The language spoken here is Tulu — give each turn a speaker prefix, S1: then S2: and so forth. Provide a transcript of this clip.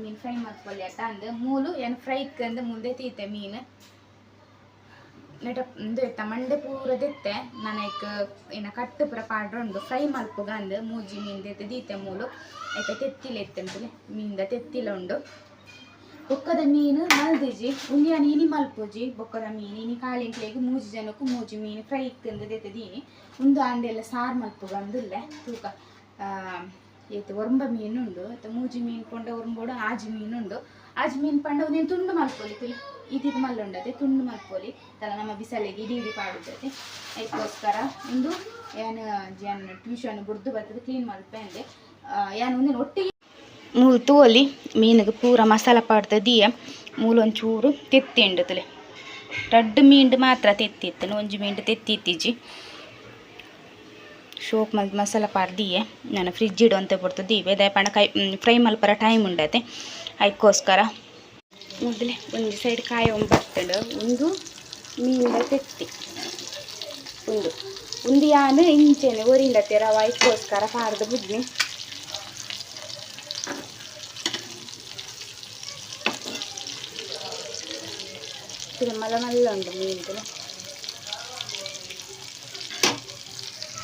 S1: ಮೀನ್ ಫ್ರೈ ಮಲ್ಪೊಲಿ ಅತ್ತ ಅಂದ್ ಮೂಲು ಯಾನ್ ಫ್ರೈ ಅಂದ್ ಮೂಲು ತೀತೆ ಮೀನ್ ನೆಟ ಉಂದು ಇತ್ತ ಮಂಡೆ ಪೂರ ದೆತ್ತೆ. ನನ ಐಕ್ ಏನ ಕಟ್ಟು ಪೂರ ಪಾಡ್ರೊಂಡು ಫ್ರೈ ಮಲ್ಪುಗ ಅಂದ್ ಮೂಜಿ ಮೀನ್ ದೆತ್ತೆ ದೀತೆ ಮೂಲು. ಐತ ತೆತ್ತಿಲ ಇತ್ತಂತಲೆ ಮೀನ್ದ ತೆತ್ತಿಲ ಉಂಡು. ಬೊಕ್ಕದ ಮೀನು ಮಲ್ದಿಜಿ, ಉಂದು ಯಾನ್ ಇನಿ ಮಲ್ಪುಜಿ. ಬೊಕ್ಕದ ಮೀನು ಇನಿ ಕಾಲಿಂಕ್ಲೆಗ್ ಮೂಜಿ ಜನಕ್ಕೂ ಮೂಜಿ ಮೀನು ಫ್ರೈ ಇಕ್ಕಂದು ದೆತ್ತೆ ದೀನಿ. ಉಂದು ಆಂಡೆಲ್ಲ ಸಾರು ಮಲ್ಪುಗ ಅಂದುಲ್ಲೆ ತೂಕ. ಏತ್ ಒರ್ಂಬ ಮೀನು ಉಂಡು. ಇತ್ತೆ ಮೂಜಿ ಮೀನು ಪಂಡ ಒರ್ಂಬೋಡು ಆಜಿ ಮೀನು ಉಂಡು. ಆಜಿ ಮೀನು ಪಂಡ ಒಂದೇನು ತುಂಡು ಮಲ್ಪೊಲಿ ತುಲಿ ಇತ್ತಿದ್ ಮಲ್ಲುಂಡತೆ ತುಂಡು ಮಲ್ಪೊಲಿ ತಲ ನಮ್ಮ ಬಿಸಲೆಗೆ ಇಡಿ ಇಡಿ ಪಾಡುದತೆ. ಐಕ್ಕೋಸ್ಕರ ಉಂದು ಯಾನ್ ಯಾನ್ ಟ್ಯೂಷನ್ ಬುಡ್ದು ಬತ್ತದ ಕ್ಲೀನ್ ಮಲ್ಪೆ ಅಂದೆ. ಯಾನ್ ಉಂದೆನ್ ಒಟ್ಟಿಗೆ ಮೂಲು ತೂವೊಲಿ. ಮೀನುಗೆ ಪೂರ ಮಸಾಲ ಪಾಡ್ದು ದೀಯ. ಮೂಲು ಒಂಚೂರು ತೆತ್ತಿ ಉಂಡು ತುಲೆ. ರಡ್ಡ್ ಮೀನ್ಡ್ ಮಾತ್ರ ತೆತ್ತಿ ಇತ್ತುಂಡು, ಒಂಜಿ ಮೀನ್ಡ್ ತೆತ್ತಿ ಇತ್ತಿಜಿ. ಶೋಕ್ ಮಲ್ತ್ ಮಸಾಲ ಪಾಡ್ದು ದೀಯೆ. ನಾನು ಫ್ರಿಜ್ ಇಡು ಅಂತ ಪೊರ್ತು ದೀವೆ. ದಾಯೆ ಪಂಡ ಕೈ ಫ್ರೈ ಮಲ್ಪರ ಟೈಮ್ ಉಂಡತೆ, ಐಕ್ಕೋಸ್ಕರ. ಮೊದಲೇ ಒಂಜಿ ಸೈಡ್ ಕಾಯಿ ಬತ್ತುಂಡು. ಉಂದು ಮೀನ್ದ ತೆತ್ತಿ. ಉಂದು ಉಂದು ಯಾನ್ ಇಂಚೆನೆ ಒರಿಂಡತೆ ರವ, ಐಕ್ಕೋಸ್ಕರ ಪಾಡ್ದು ಬುಡ್ನಿ. ಮಲ್ಲ ಮಲ್ಲ ಉಂಡು ಮೀನ್.